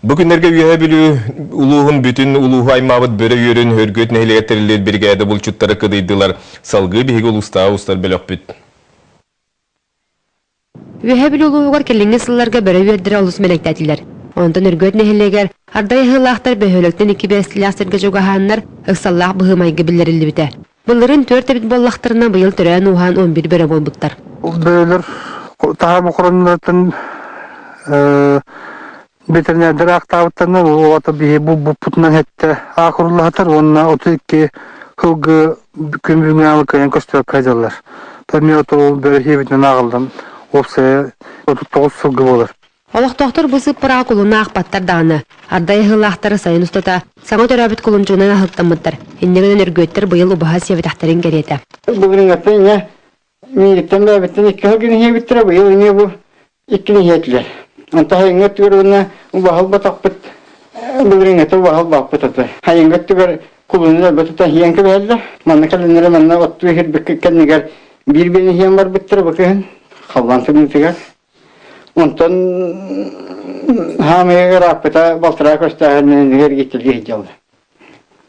Бу күннэргэ Үөһээ Бүлүү улууһун бүтүн улууһу аймаабыт бөрө үөрүн Өргүөт нэһилиэгэр тэриллибит биригээдэ булчуттара кыдыйдылар. Салгыы биһиги улуустааҕы устар бөлөхпүт. Үөһээ Бүлүү улууһугар кэлиҥҥи сылларга бөрө үөрдэрэ олус мэлэйтээтилэр. Онтон Өргүөт нэһилиэгэр ардай аһыылаахтар бөһүөлэктэн икки биэстилээх сиргэ чугаһааннар, ыксаллаах быһыы-майгы биллэриллибитэ. Былырыын түөрт эбит буоллахтарына, быйыл төрөөн-ууһаан 11 бөрө буолбуттар. Бөрөлөр таһаа бохороннорунан ветеринардар аахтаабыттарынан уота биһи булбуппутунан хэттэ аахуруллаһатар уонна 32 сылгы күн бүгүҥҥэ кыайан көстүбэккэ сылдьаллар. Эмиэ ол бөрө сиэбитинэн ааҕыллан уопсайа 39 сылгы буолар. Олохтоохтор бу сыыппараҕа кулуну аахпаттар даҕаны. Ардай аһыылаахтары сайын устата саҥа төрөөбүт кулунчугунан аһылыктаммыттар. Инньэ гынан өргүөттэр быйыл убаһа сиэбэтэхтэрин кэриэтэ. Былырыыҥҥыттан инньэ миигиттэн бэйэбиттэн икки сылгыны иһиэбиттэрэ, быйыл эмиэ бу иккини иһиэтилэр. Онтон сайыҥҥы өттүгэр уонна убаһа ылбатахпыт, былырыыҥҥыта убаһа ылбаппыт ото. Сайыҥҥы өттүгэр кулуну өлбө тута иһиэн кэбиһэллэр. Манна кэлэннэрэ манна оттуу иһирбит кэннигэр биир биэни иһиэн барбыттара бу кыһын халлаан тымныытыгар. Онтон хаамыйа ырааппыта балтараа көстөөһүнүгэр эргитилии сылдьаллар.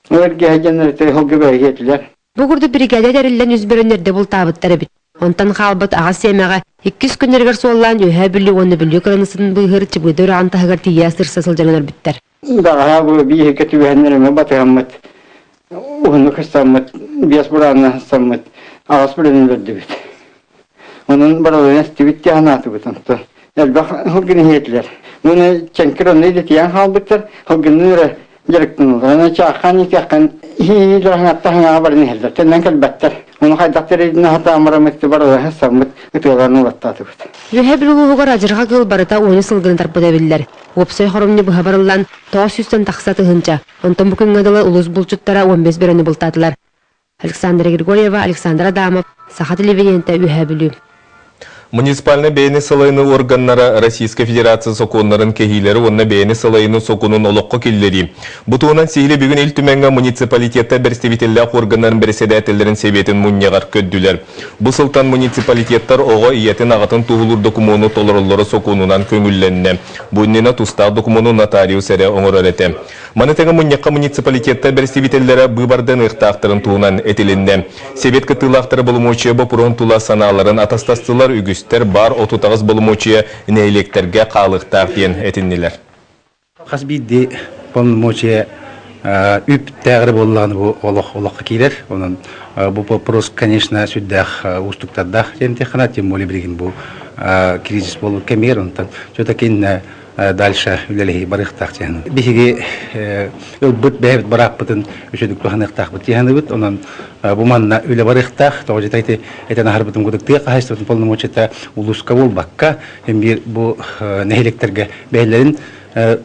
Ол эргэ сылдьаннар сылгы бэйэтилэр. Бу курдук биригээдэ тэриллэн үс бөрөнү эрдэ бултаабыттар эбит. Онтон хаалбыт аҕа сиэмэҕэ иккис күннэригэр суоллаан Үөһээ Бүлүү уонна Бүлүү кыранысын быыһыыр Чыбыыда үрэҕин таһыгар тиийэ сырса сылдьан өлөрбүттэр. Бэҕэһээ бу бииһиккэ түбэһэннэр эмэ батыһаммыт, уһуннук ыстаммыт, биэс бураанна ыстаммыт, аҕыс бөрөнү өлөрдүбүт. Онон барыларын эстибит дии санаатыбыт онтон. Элбэх сылгыны иһиэтилэр. Уонна чэҥкир онно идэтийэн хаалбыттар, сылгыны эрэ дьарыктаналлар. Аны чааххан итиэххин иһиилэр баран иһэллэр, төннөн кэлбэттэр. Ону хайдах тэрийдин сатаан бараммыт барыларын саммыт ытыаларын улаттаатыбыт. Үөһээ Бүлүү улууһугар адьырҕа кыыл барыта уону сылгыны тарпыта биллэр. Уопсай хоромньу быһа барыллан, 900-тэн тахса тыһыынча. Онтон бу күҥҥэ дылы улуус булчуттара 15 бөрөнү бултаатылар. Александра Григорьева, Александр Адамов, Саха телевидениетэ Үөһээ Бүлүү. Муниципальнай бэйэни салайыныы органнара Российскай Федерация сокуоннарын кэһиилэри уонна бэйэни салайыныы сокуонун олоххо киллэрии. Бу туһунан сиһили бүгүн Ил Түмэҥҥэ муниципалитеттар бэрэстэбиитэллээх органнарын бэрэссэдээтэллэрин сэбиэтин мунньаҕар көрдүлэр. Бу сылтан муниципалитеттар оҕо ийэтин-аҕатын туоһулуур докумуону толороллоро сокуонунан көҥүллэннэ. Бу иннинэ тустаах докумуону нотариус эрэ оҥорор этэ. Маны тэҥэ мунньахха муниципалитеттар бэрэстэбиитэллэрэ быыбарданыахтаахтарын туһунан этилиннэ. Сэбиэт кыттыылаахтара боломуочуйа боппуруоһун тула санааларын атастастылар, үгүстэр баар 38 боломуочуйа нэһилиэктэргэ хаалыахтаах диэн этиннилэр. Хас биирдии полномочия үп тээҕирэ буоллаҕына бу олох олоххо киирэр. Онон бу вопрос, конечно, сүрдээх уустуктардаах диэн этиэххэ тем более билигин бу кризис буолбут кэмигэр онтон все-таки дальше үлэлэһии барыахтаах диэн. Биһиги ылбыт бэйэбит бырааппытын үчүгдүк туһаныахтаахпыт диэханыбыт. Онон бу манна үлэ барыахтаах. Тоҕо дьиэтэ ити этэн аһарбытым курдук тыа хаһаайыстыбатын полномочията улууска буолбакка, биир бу нэһилиэктэргэ бэйэлэрин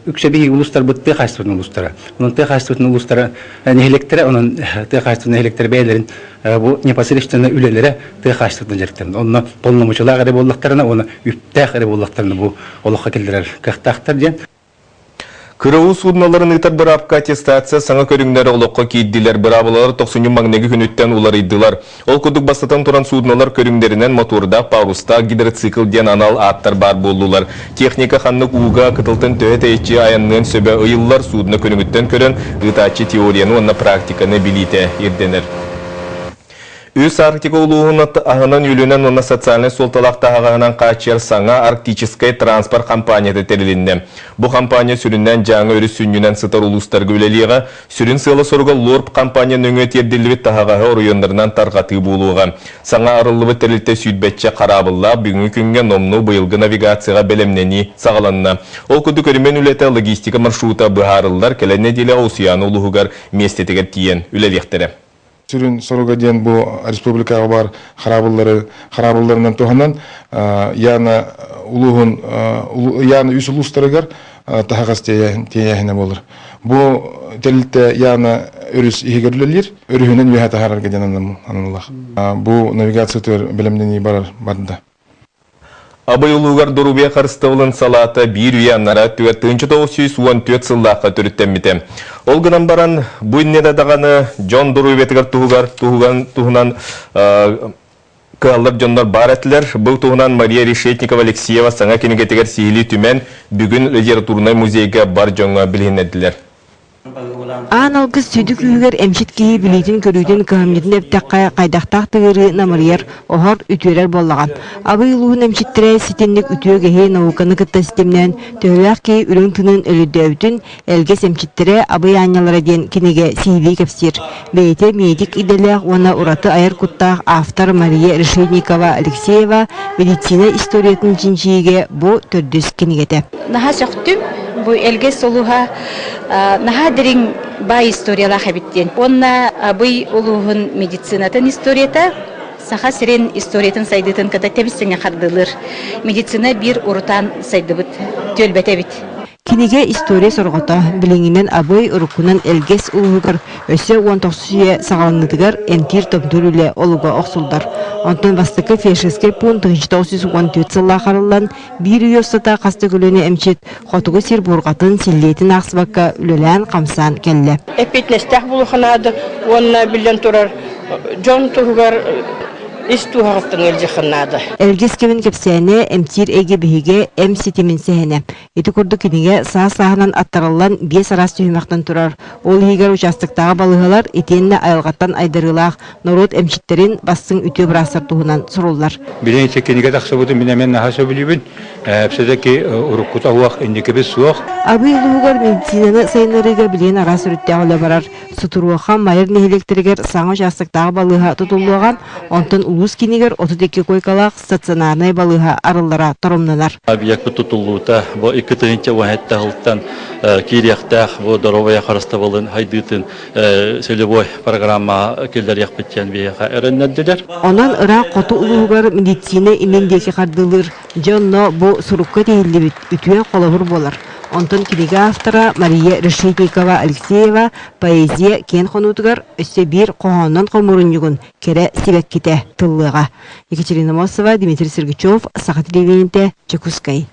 үксэ биһиги улуустарбыт тыа хаһаайыстыбатын улуустара. Онон тыа хаһаайыстыбатын улуустара нэһилиэктэрэ, онон тыа хаһаайыстыбатын нэһилиэктэрэ бэйэлэрин бу непосредственно үлэлэрэ тыа хаһаайыстыбатын дьарыктарын. Онно полномочилаах эрэ буоллахтарына уонна үптээх эрэ буоллахтарына бу олоххо киллэрэр кыахтаахтар диэн. Кырауу судноларын ыытар быраапка аттестация саҥа көрүҥнэрэ олоххо киирдилэр. Быраабылалар тохсунньу маҥнайгы күнүттэн уларыйдылар. Ол курдук бастатан туран суднолар көрүҥнэринэн мотуордаах парустаах гидроцикл диэн анал ааттар баар буоллулар. Техника ханнык ууга кытылтан төһө тэйиччи айанныан сөбө ыйыллар судно көрүҥүттэн көрөн ыытааччы теорияны уонна практиканы билиитэ ирдэнэр. Үс Арктика улууһун аһынан-үөлүнэн уонна социальнай суолталаах таһаҕаһынан хааччыйар саҥа арктическай транспорт компанията тэрилиннэ. Бу компания сүрүннээн Дьааҥы өрүс сүнньүнэн сытар улуустарга үлэлиэҕэ. Сүрүн сыала-соруга ЛОРП компания нөҥүө тиэрдиллибит таһаҕаһы оройуоннарынан тарҕатыы буолуоҕа. Саҥа арыллыбыт тэрилтэ сүүрбэччэ хараабыллаах бүгүҥҥү күҥҥэ номнуо быйылгы навигацияҕа бэлэмнэнии саҕаланна. Ол курдук өрөмүөн үлэтэ логистика маршрута быһаарыллар, кэлэр нэдиэлэҕэ Усуйаана улууһугар миэстэтигэр тиийэн үлэлиэхтэрэ. Сүрүн соруга диэн бу республикаҕа баар хараабыллары хараабылларынан туһанан Яна улууһун Яна үс улуустарыгар таһаҕас тиэйээһинэ буолар. Бу тэрилтэ Яна өрүс иһигэр үлэлиир, өрүһүнэн үөһэ таһаарарга диэн аналлаах. Бу навигациятыгар бэлэмнэнии барар барда. Абый улуугар доруобуйа харыстабылын салаата биир үйэ анараа өттүгэр 1914 сыллаахха төрүттэммитэ. Ол гынан баран, бу иннинэ даҕаны дьон доруобуйатыгар туһугар туһунан кыаллар дьоннор баар этилэр. Бұл туһунан Мария Решетникова-Алексеева саҥа кинигэтигэр сиһилии түмэн, бүгүн литературнай музейга бар дьоҥҥо билиһиннэрдилэр. Аан алгыс сүдү күүһүгэр эмчит киһи билиитин-көрүүтүн кыһамньытын эптэххэ, хайдахтаах да ыарыы намырыйар, оһор, үтүөрэр буоллаҕа. Абый улууһун эмчиттэрэ ситинник үтүө-гэһи науканы кытта ситимнээн, төһөлөөх киһи үрүҥ тыынын өлөрдөөбүтүн Элгэс эмчиттэрэ Абый аанньалара диэн кинигэ сиһилии кэпсиир. Бэйэтэ медик идэлээх уонна ураты айар куттаах автор Мария Решетникова-Алексеева медицина историятын чинчийиигэ бу төрдүс кинигэтэ. Наһаа сөхтүм. Бу Элгэс улууһа наһаа дириҥ баай историялаах эбит диэн. Уонна Абый улууһун медицинатын историята Саха сирин историятын сайдыытын кытта тэбис-тэҥҥэ хардыылыыр. Медицина биир урутаан сайдыбыт түөлбэтэ эбит. Кинигэ история сорҕото, билиҥҥинэн Абый, уруккунан Элгэс улууһугар өссө 19 үйэ саҕаланыытыгар эмтиир-томтуур үлэ олуга охсуллар. Онтон бастакы фельдшерскэй пуун 1914 сыллаах арыллан, биир үйэ устата хас да көлүөнэ эмчит хотугу сир буурҕатын, силлиэтин аахсыбакка үлэлээн-хамсаан кэллэ. Эппиэтинэстээх буолуохха наада уонна биллэн турар дьон туһугар ис дууһаҕыттан ыалдьыаххын наада. Элгэс кэмин кэпсээнэ эмтиир эйгэ биһигэ эм ситимин сэһэнэ. Ити курдук кинигэ саас-сааһынан аттарыллан биэс араас түһүмэхтэн турар. Ол иһигэр учаастактааҕы балыыһалар итиэннэ айылҕаттан айдарыылаах норуот эмчиттэрин бастыҥ үтүө быраастар туһунан суруллар. Билигин ити кинигэ тахсыбытын мин эмиэ наһаа сөбүлүүбүн. Все-таки уруккута суох, инникибит суох. Абый улууһугар медицинаны сайыннарыыга билигин араас өрүттээх үлэ барар. Сутуруоха, Майыр нэһилиэктэригэр саҥа учаастактааҕы балыыһа тутуллуоҕа, онтон улуус киинигэр 32 куойкалаах стационарнай балыыһа арыллара торумнанар. Объекпыт тутуллуута бу 2017 сылтан киириэхтээх бу доруобуйа харыстабылын хайдыытын целевой программаҕа киллэриэхпит диэн биһиэхэ эрэннэрдилэр. Онон ыраах хоту улууһугар медицина имин диэки хардыылыыр Дьэ онно бу сурукка тиһиллибит үтүө холобур буолар. Онтон кинигэ автора Мария Решетникова-Алексеева поэзия киэн хонуутугар өссө биир хоһооннон хомуурунньугун кэрэ сибэккитэ тыллыаҕа. Екатерина Мосова, Дмитрий Сергучев, Саха телевидениетэ, Дьокуускай.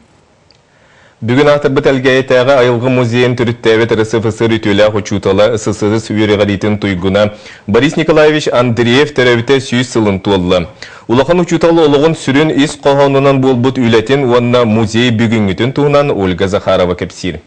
Бүгүн аатырбыт Элгээйитээҕи айылҕа музейын төрүттээбит РСФСР үтүөлээх учуутала, СССР үөрэҕириитин туйгуна Борис Николаевич Андреев төрөөбүтэ 100 сылын туолла. Улахан учуутал олоҕун сүрүн ис хоһоонунан буолбут үлэтин уонна музей бүгүҥҥүтүн туһунан Ольга Захарова кэпсиир.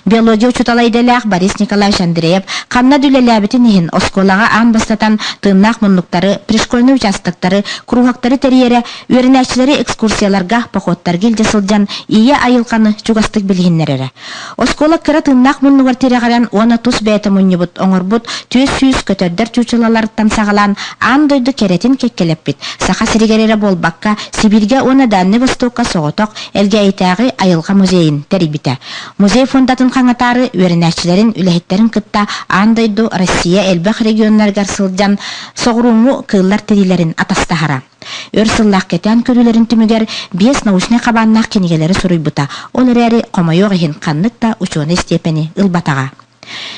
Биология учуутала идэлээх Борис Николаевич Андреев ханна да үлэлээбитин иһин оскуолаҕа аан бастатан тыыннаах муннуктары, пришкольнай участоктары, куруһуоктары тэрийэрэ, үөрэнээччилэри экскурсияларга, походтарга илдьэ сылдьан ийэ айылҕаны чугастык билиһиннэрэрэ. Оскуола кыра тыыннаах муннугар тирэҕирэн уонна тус бэйэтэ мунньубут, оҥорбут 400 көтөрдөр чуучулаларыттан саҕалаан аан дойду кэрэтин кэккэлэппит, Саха сиригэр эрэ буолбакка, Сибииргэ уонна Дальнай Востокка соҕотох Элгээйитээҕи айылҕа музейын тэрийбитэ. Музей фондатын хаҥатаары үөрэнээччилэрин, үлэһиттэрин кытта аан дойду, Россия элбэх регионнарыгар сылдьан соҕурууҥҥу кыыллар тириилэрин атастаһара. Өр сыллаах кэтээн көрүүлэрин түмүгэр биэс научнай хабааннаах кинигэлэри суруйбута, ол эрээри, хомойуох иһин, ханнык да учуонай степени ылбатаҕа.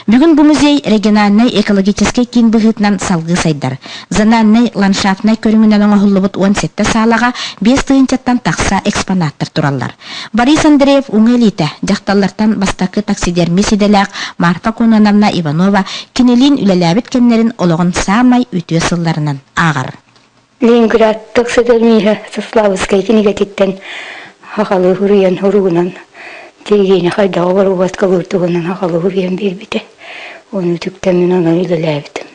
Бүгүн бу музей региональнай экологическай киин быһыытынан салгыы сайдар. Зональнай ландшафтнай көрүҥүнэн оҥоһуллубут 17 саалаҕа 5 тыһыынчаттан тахса экспонаттар тураллар. Борис Андреев уҥа илиитэ, дьахталлартан бастакы таксидермист идэлээх Марфа Кононовна Иванова кинилиин үлэлээбит кэмнэрин олоҕун саамай үтүө сылларынан ааҕар. Ленинград таксидермиһа Сославскай кинигэтиттэн хахалы хуруйан хуругунан тириини хайдах оборуубаткалыыр туһунан хахалы хуруйан биэрбитэ. Ону үтүктэммин онон үлэлээбитим.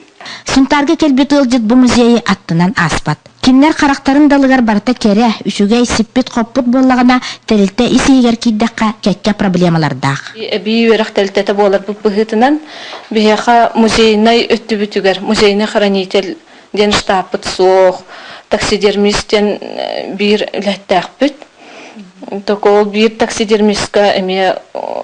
Сунтаарга кэлбит ыалдьыт бу музейы аттынан ааспат. Кинилэр харахтарын далыгар барыта кэрэ, үчүгэй, сиппит-хоппут буоллаҕына, тэрилтэ ис-иһигэр киирдэххэ, кэккэ проблемалардаах. Эбии үөрэх тэрилтэтэ буоларбыт быһыытынан, биһиэхэ музейнай өттүбүтүгэр музейный хранитель диэн штабпыт суох, таксидермист диэн биир үлэһиттээхпит. Только биир таксидермистка эмиэ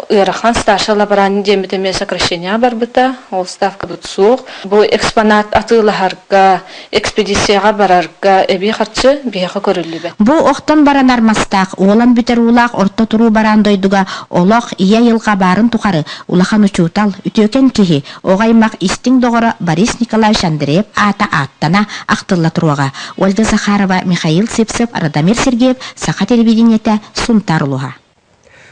ыарахан старший лаборант диэммит эмиэ сокращение барбыта, ол ставкабыт суох. Бу экспонат атыылаһарга, экспедицияҕа барарга эбии харчы биһиэхэ көрүллүбэт. Бу охтон баранар мастаах, уолан бүтэр уулаах орто туруу бараан дойдуга олох, ийэ айылҕа баарын тухары улахан учуутал, үтүөкэн киһи, Оҕо аймах истиҥ доҕоро Борис Николаевич Андреев аата ааттана, ахтылла туруоҕа. Ольга Захарова, Михаил Сивцев, Радомир Сергеев, Саха телевидениетэ, Сунтаар улууһа.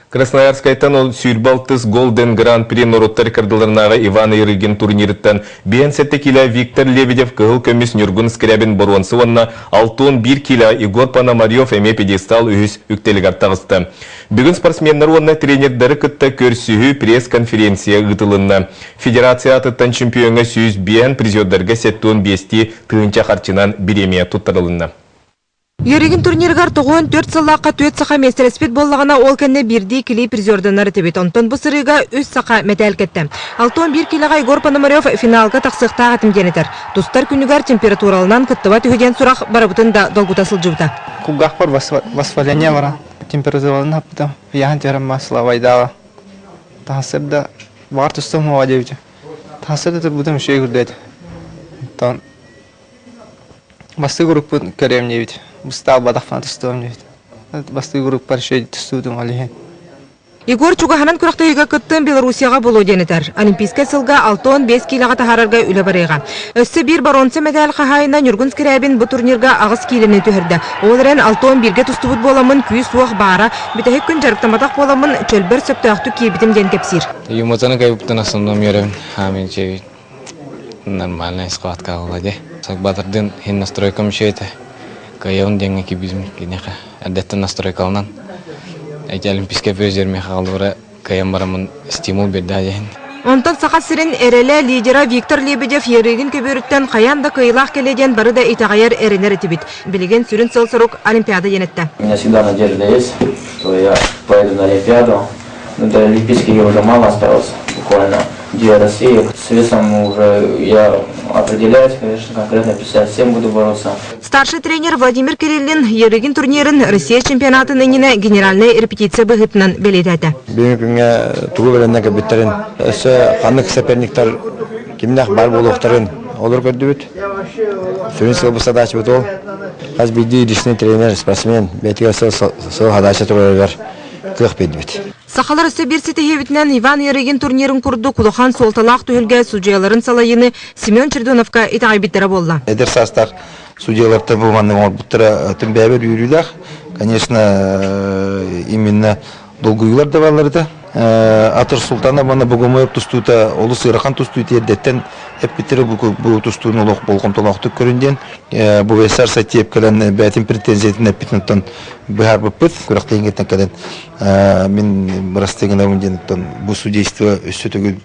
Красноярскайтан ол 26 Golden Grand Prix норуоттар ыккардыларынааҕы Иван Ярыгин турнирыттан 57 киилэ Виктор Лебедев кыһыл көмүс Ньургун Скрябин боруонса уонна 61 киилэ Егор Пономарев эмиэ пьедестал үһүс үктэлигэр таҕыста. Бүгүн спортсменнар уонна тренердары кытта көрсүһүү пресс-конференция ыытылынна. Федерация аатыттан чемпиоҥҥа 105, призердарга 75 тыһыынча харчынан бириэмийэ туттарылынна. Юригин турнирыгар 94 сыллаахха түөрт саха миэстэлэспит буоллаҕына, ол кэннэ биирдии килии призерданар этибит. Онтон бу сырыыга үс саха мэтээл кэттэ. 61 киилэҕэ Егор Пономарев финалга тахсыахтаах этим диэн этэр. Тустар күнүгэр температураланан кыттыбат үһү диэн сурах барыбытын да долгута сылдьыбыта. Кулгаахпар воспаление баран температураларын хаппытым. Ыйаһын түһэрэн масловайдааҕа. Таһасыр да баҕар тустум уоҕа диэбитим. Таһасыр да турбутум үчүгэй курдук этэ. Оттон Бастыы группут көрүөм диэбит. Быстаалбатахпына тустуом диэбит. Бастыы группар үчүгэй тустуутум ол иһин. Егор чугаһынан күрэхтэһиигэ кыттыан Белоруссияҕа буолуо диэн этэр. Олимпийскай сылга 65 киилэҕэ таһаарарга үлэ барыаҕа. Өссө биир боруонса мэтээл хаһаайына Ньургун Скрябин бу турнирга аҕыс киилэни түһэрдэ. Ол эрэн 61-гэ тустубут буоламмын күүс-уох баара, бүтэһик күн дьарыктамматах буоламмын чөлбөр сөптөөхтүк киирбитим диэн кэпсиир. Юматаны кайбыттан основном үөрэбин. Хаамин Нормальная схватка буолла дии. Батырдын иһин настройкам үчүгэй этэ. Кыайабын диэҥҥэ киирбитим киниэхэ. Эрдэттэн настройкаланан. Эти олимпийскай призер миэхэ хааллыбыра кыайан бараммын стимул биэрдэ диэһин. Онтон Саха сирин эрэлэ лидера Виктор Лебедев Ерыгин көбүөрүттэн хайаан да кыайыылаах кэлиэ диэн бары да итэҕэйэр эрэнэр этибит. Билигин сүрүн сыал-сорук Олимпиада диэн эттэ. У меня всегда надежда есть, что я поеду на Олимпиаду. Ну, до Олимпийских игр уже мало осталось, буквально две России. С весом уже я определяюсь, конечно, конкретно 57 буду бороться. Старший тренер Владимир Кириллин Ерыгин турнирын Россия чемпионатын иннинэ генеральнай репетиция быһыытынан бэлиэтээтэ. Бүгүҥҥү күҥҥэ тугу бэлэмнэн кэлбиттэрин, өссө ханнык соперниктар кимнээх баар буолуохтарын олор көрдүбүт. Сүрүн сыалбыт задачабыт ол. Хас биирдии личный тренер, спортсмен бэйэтигэр сыл задача туруорарыгар кыах биэрдибит. Сахалар өссө биир ситиһиибитинэн Иван Ярыгин турнирын курдук улахан суолталаах түһүлгэ судьуйаларын салайыыны Семен Чердоновка итэҕэйбиттэрэ буолла. Эдэр саастаах судьуйаларта бу маннык оҥорбуттара түмбээбэр үөрүүлээх. Конечно, именно долгуйуулар да бааллар этэ. Атыр Султана уонна Богомоев тустуута олус ыарахан тустуу тиэрдэттэн эппиттэрэ бу тустууну олох болҕомтолоохтук көрүн диэн. Бу Весар Сатиев кэлэн бэйэтин претензиятын эппитин оттон быһаарбыппыт. Күрэхтэһииттэн кэлэн мин бырастыы гынабын диэн оттон бу судейство өссө төгүл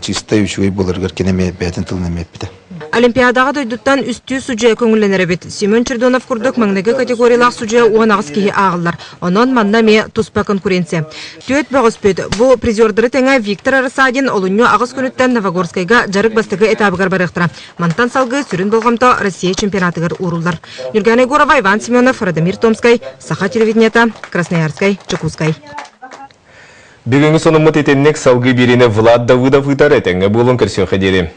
чистай үчүгэй буоларыгар кини эмиэ бэйэтин тылын эмиэ эппитэ. Олимпиадаҕа дойдуттан үстүү судьуйа көҥүллэнэр эбит. Семен Чердонов курдук маҥнайгы категориялаах судьуйа 18 киһи ааҕыллар. Онон манна эмиэ туспа конкуренция. Түөрт бөҕөспүт бу призердары тэҥэ Виктор Рассадин олунньу аҕыс күнүттэн Новогорскайга дьарык бастакы этабыгар барыахтара. Мантан салгыы сүрүн болҕомто Россия чемпионатыгар ууруллар. Нюргана Егорова, Иван Семенов, Радомир Томскай, Саха телевидениета, Красноярскай, Чекускай. Бүгүҥҥү сонуммут итинник салгыы биэриини Влад Давыдов ыытар этэҥҥэ буолун көрсүөххэ диэри.